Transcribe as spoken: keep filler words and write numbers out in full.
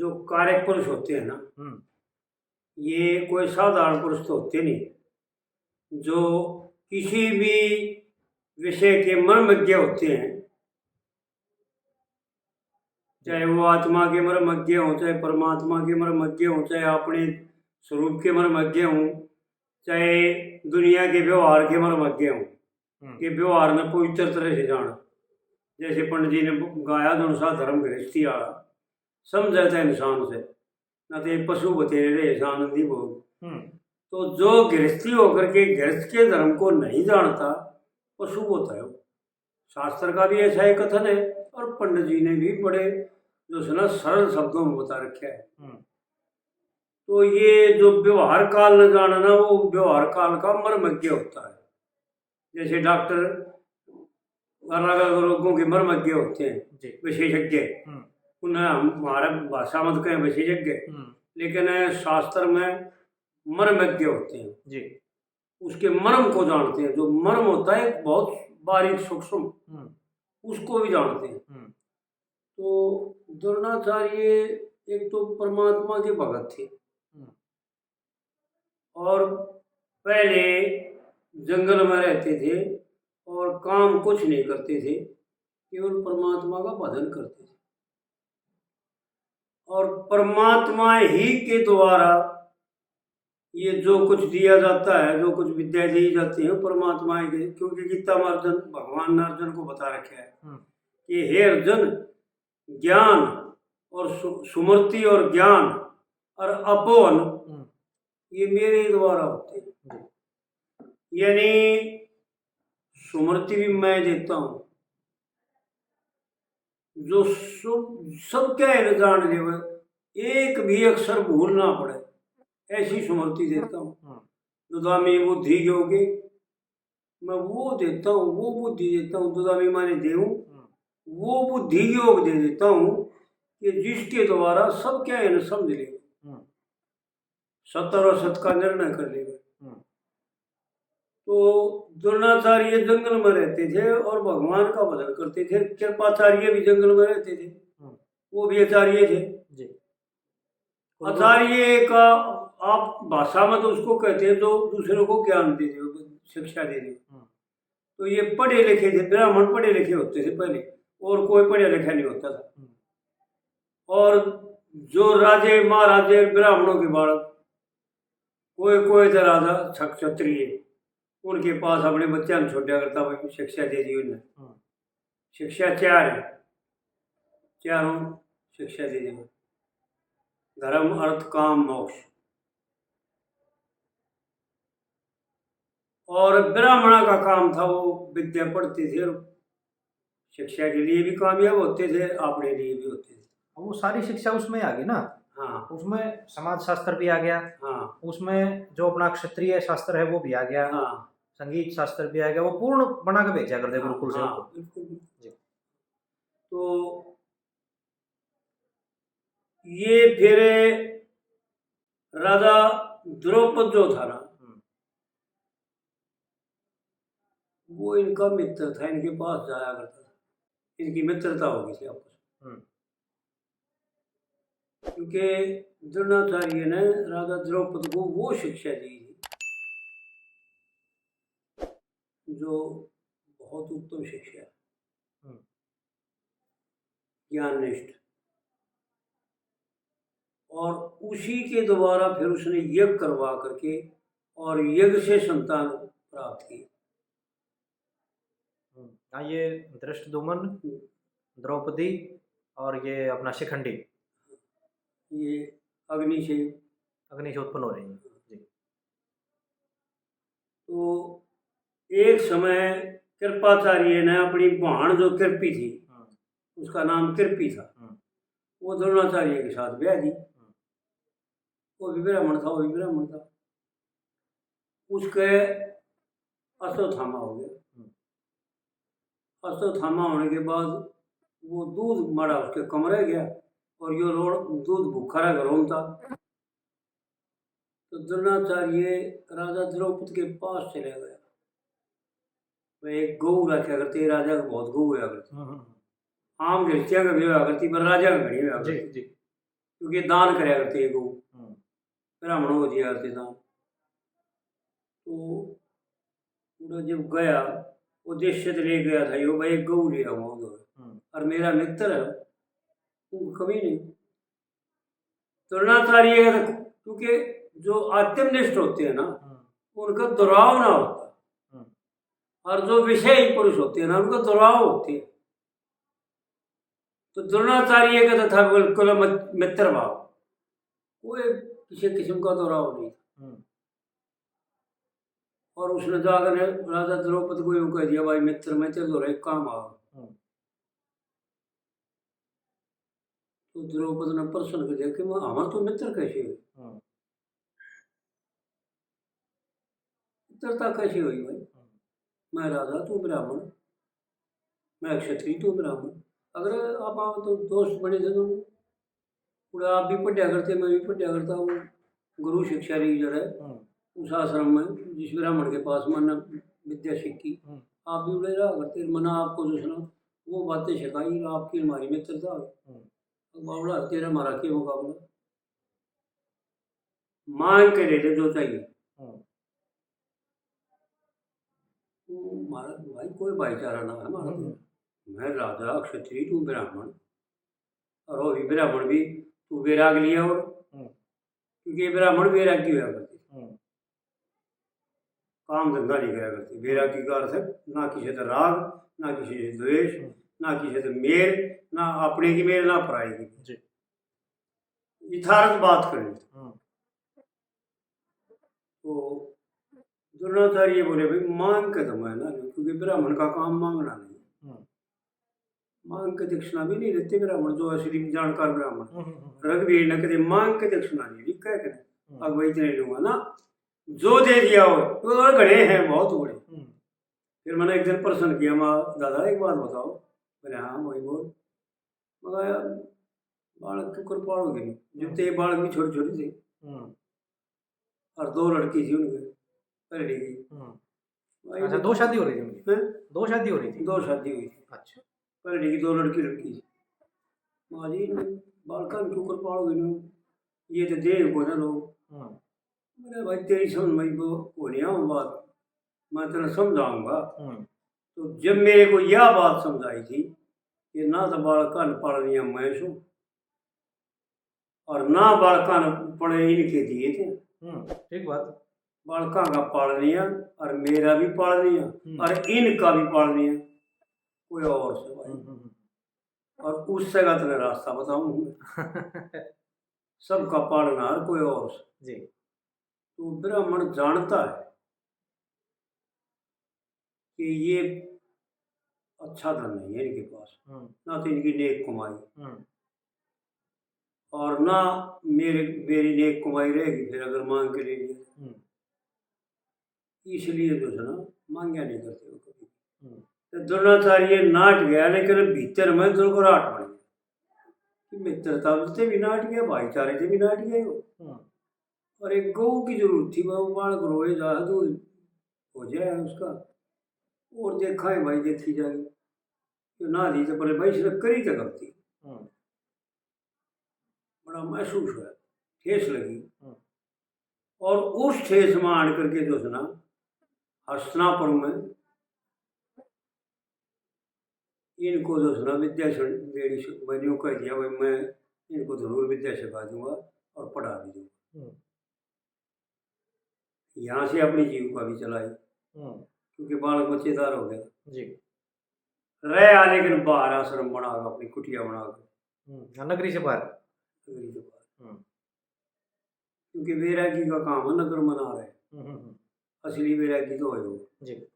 जो कारक पुरुष होते हैं ना, हम्म। ये कोई साधारण पुरुष तो होते नहीं, जो किसी भी विषय के मर्मज्ञ होते हैं, चाहे वो आत्मा के मर्मज्ञ हों, चाहे परमात्मा के मर्मज्ञ हों, चाहे अपने स्वरूप के मर्मज्ञ हों, चाहे दुनिया के व्यवहार के मर्मज्ञ हों, हम्म। कि व्यवहार ने पवित्र तरह से जान। जैसे पंडित जी ने गाया, जो सा धर्म गृहस्थी आला, समझे तो इंसान से, ना तो ये पशु बतेरे रहे इंसान नहीं भोग। हम्म। तो जो गृहस्थी होकर के गृहस्थ के धर्म को नहीं जानता, पशु होता है वो। शास्त्र का भी ऐसा ही कथन है और पंडित जी ने भी बड़े जो है ना सरल शब्दों में बता रखा है। हम्म। तो ये जो व्यवहार काल न जाना ना, वो व्यवहार काल का मर्मज्ञ होता है। जैसे डॉक्टर अलग-अलग रोगों के मर्मज्ञ होते हैं, जी। विशेषज्ञ। हम्म। उन्हें हम, हमारे भाषा में तो कहें विशेषज्ञ, हम्म। लेकिन शास्त्र में मर्मज्ञ होते हैं। जी। उसके मर्म को जानते हैं। जो मर्म होता है एक बहुत बारीक सूक्ष्म, हम्म। उसको भी जानते हैं। हम्म। तो द्रोणाचार्य एक तो परमात्मा के भगत थे, हम्म। और पहले जंगल में रहते थे और काम कुछ नहीं करते थे, केवल परमात्मा का भजन करते थे। और परमात्मा ही के द्वारा ये जो कुछ दिया जाता है, जो कुछ विद्या दी जाती है, परमात्मा ही दे, क्योंकि गीता में अर्जुन, भगवान ने अर्जुन को बता रखा है हम्म। कि हे अर्जुन, ज्ञान और सु-, सुमृति और ज्ञान और अपोहन, हम्म। ये मेरे द्वारा होते हैं। जी। यानी सुमृति भी मैं देता हूँ, जो सब, सबके हित जान लेवे, एक भी अक्षर भूल ना पड़े, ऐसी सुमृति देता हूँ। हम्म। दुदामी बुद्धि योगे, मैं वो देता हूँ, वो बुद्धि देता हूँ, दुदामी माने देऊँ, हम्म। वो बुद्धि योग दे देता हूँ कि जिसके द्वारा सबके हित समझ ले। हम्म। सत और असत का निर्णय कर लेवे। हम्म। तो द्रोणाचार्य जंगल में रहते थे और भगवान का भजन करते थे। कृपाचार्य भी जंगल में रहते थे, हम्म। वो भी आचार्य थे। जी। आचार्य का आप भाषा में तो उसको कहते हैं जो दूसरों को ज्ञान दे दे, शिक्षा दे दे। हम्म। तो ये पढ़े लिखे थे, ब्राह्मण पढ़े लिखे होते थे पहले, और कोई पढ़ा लिखा नहीं होता था। हम्म। और जो राजे महाराजे ब्राह्मणों के बालक, कोई कोई थे राजा छक क्षत्रिय, उनके पास अपने बच्चा ने छोड़ा करता, भाई शिक्षा दे दी उन्हें। हम्म। शिक्षा चार है, चारों शिक्षा दे दी, धर्म अर्थ काम मोक्ष। और ब्राह्मणा का काम था, वो विद्या पढ़ते थे और शिक्षा के लिए भी कामयाब होते थे, अपने लिए भी होते थे। अब वो सारी शिक्षा उसमें आ गई ना। हाँ। उसमें समाज शास्त्र भी आ गया। हाँ। उसमें जो अपना क्षेत्रीय शास्त्र है वो भी आ गया। हाँ। संगीत शास्त्र भी आ गया। वो पूर्ण बना के भेजा करते हाँ, गुरुकुल से हाँ, उनको। बिल्कुल। जी। तो ये फिर राजा द्रौपद जो था ना, हम्म। वो इनका मित्र था, इनके पास जाया करता था, इनकी मित्रता हो गई थी आपस में। हम्म। क्योंकि द्रोणाचार्य ने राजा द्रौपद को वो शिक्षा दी थी जो बहुत उत्तम शिक्षा है। हम्म। ज्ञाननिष्ठ। और उसी के द्वारा फिर उसने यज्ञ करवा करके और यज्ञ से संतान प्राप्त की। हम्म, हाँ, ये धृष्टद्युम्न, हम्म। द्रौपदी और ये अपना शिखंडी। ये अग्नि से अग्नि से उत्पन्न हो रहे हैं। जी। तो एक समय कृपाचार्य ने अपनी भाण जो कृपी थी, हम्म। उसका नाम कृपी था, हम्म। वो द्रोणाचार्य के साथ ब्याह दी। हम्म। वो भी ब्राह्मण था, वो भी ब्राह्मण था। उसके अश्वत्थामा हो गया। हम्म। अश्वत्थामा होने के बाद वो दूध माड़ा उसके कमरे गया और यो रोड़ दूध भूखा रह रोन था। तो द्रोणाचार्य राजा द्रौपद के पास चला गया। वह एक गऊ रखा करते, राजा को बहुत गऊ होया करती। हम्म, हम्म, हम्म। आम गृहस्थियां का भी होया करती, पर राजा का घणी होया जी, करती। जी। क्योंकि दान करया करते हैं गौ, हम्म। ब्राह्मण हो दिया करते दान। तो उड़ा जब गया, उद्देश्य तो ले गया था, यो भाई, एक गौ ले आऊंगा उधर। हम्म। और मेरा मित्र है, उनको कमी नहीं। द्रोणाचार्य का तो, क्योंकि जो आत्मनिष्ठ होते हैं ना, हम्म। उनका दुराव ना होता। हम्म। और जो विषय पुरुष होते हैं ना, उनका दुराव होते हैं। तो द्रोणाचार्य का तो था बिल्कुल मत-, मित्र भाव, कोई किसी किस्म का दुराव नहीं था। हम्म। और उसने जाकर राजा द्रौपद को यूं कह दिया, भाई मित्र, मैं तेरे धोरे एक काम आ। हम्म। तो द्रौपद ने प्रश्न कर दिया कि मैं, हमारे तो मित्र कैसे हो? हम्म। मित्रता कैसे हुई भाई? हम्म। मैं राजा, तू ब्राह्मण, मैं क्षत्रिय, तू ब्राह्मण। अगर आप, आप तो दोस्त बने थे तो उड़ा आप भी पढ़या करते, मैं भी पढ़या करता। वो गुरु शिक्षा रही जरा हम्म। उस आश्रम में, जिस ब्राह्मण के पास मैंने विद्या सीखी, हम्म। आप भी उड़े रहा करते। मना आपको जो सुना, वो बातें सिखाई, आपकी हमारी मित्रता हुई। हम्म। अब बावड़ा, तेरा हमारा के मुकाबला? मांग के ले ले जो चाहिए। हम्म। वो हमारा भाई कोई भाईचारा ना है हमारा। हम्म। मैं राजा, क्षत्रिय, तू ब्राह्मण, और वो भी ब्राह्मण भी, तू बैराग लिया और हम्म। क्योंकि ये ब्राह्मण बैरागी होया करते। हम्म। काम धंधा नहीं करा करते। बैरागी का अर्थ है ना किसी से राग, ना किसी से द्वेष, हम्म। ना किसी से मेल, ना अपने की मेल, ना पराये की। जी। यथार्थ बात करनी। हम्म। तो द्रोणाचार्य बोले, भाई, मांग के तो मैं ना लूं, क्योंकि ब्राह्मण का काम मांगना नहीं। हम्म। मांग के दक्षिणा भी नहीं लेते ब्राह्मण, जो असली जानकार ब्राह्मण। हम्म, हम्म, हम्म। रघुवीर ने कदे मांग के दक्षिणा नहीं ली, कह के हम्म। अब भाई इतने लूंगा ना, जो दे दिया हो, तो घणे हैं, बहुत बड़े। हम्म। फिर मैंने एक दिन प्रश्न किया, मैं, दादा, एक बात बताओ। बोले, हाँ भाई, बोल। मगर यार, बालक क्यों कर पालोगे नहीं? जब तो ये बालक भी छोटे छोटे थे। हम्म। और दो लड़की थी उनके, पहली की। हम्म। भाई, अच्छा, दो शादी हो रही थी उनकी? हैं? दो शादी हो रही थी? दो शादी हुई थी। अच्छा। पहली की दो लड़की, लड़की। माँ जी, इन बालकां क्यों कर पालोगे नहीं? ये तो देह को ना लोग। हम्म। मेरे भाई, तेरी समझ में वो, वो नहीं आऊँ बात, मैं तेरा समझाऊंगा। हम्म। तो जब मेरे को यह बात समझाई थी कि ना तो बालकां ने पालनिया मैं सूं, और ना बालकां ने पड़े इनके दिए थे। हम्म, ठीक बात। बालकां का पालनिया और मेरा भी पालनिया हम्म। और इनका भी पालनिया कोई और से भाई। हम्म, हम्म, हम्म। और उससे का तुम्हें रास्ता बताऊं मैं। सबका पालनहार कोई और से। जी। तो ब्राह्मण जानता है कि ये अच्छा धन नहीं है इनके पास, हम्म। ना तो इनकी नेक कमाई, हम्म। और ना मेरे, मेरी नेक कमाई रहेगी फिर अगर मांग के ले लिया। हम्म। इसलिए जो है ना, मांग्या नहीं करते वो कभी। हम्म। तो द्रोणाचार्य नाट गया, लेकिन भीतर में दुर्घराट बन गया कि मित्रता से भी नाट गया, भाईचारे से भी नाट गया वो। हम्म। और एक गौ की जरूरत थी, वो बालक रोए जा, दूध हो जाए उसका, और देखा है भाई, देखी जाए, तो ना दी तो बोले, भाई, इसने करी तो गलती। हम्म। बड़ा महसूस हुआ, ठेस लगी। हम्म। और उस ठेस में आन करके जो है ना, हस्तिनापुर में इनको जो है ना विद्या से, मेरी से, मैंने यूं कह दिया, भाई, मैं इनको जरूर विद्या सिखा दूंगा और पढ़ा भी दूंगा। हम्म। यहाँ से अपनी जीविका भी चलाई, हम्म। क्योंकि बालक बच्चेदार हो गए। जी। रह आ, लेकिन बाहर आश्रम बना के, अपनी कुटिया बना के। हम्म, हाँ, नगरी से बाहर। नगरी से बाहर। हम्म। क्योंकि बैरागी का काम है, नगर में ना रहे। हम्म, हम्म, हम्म। असली बैरागी तो है वो। जी।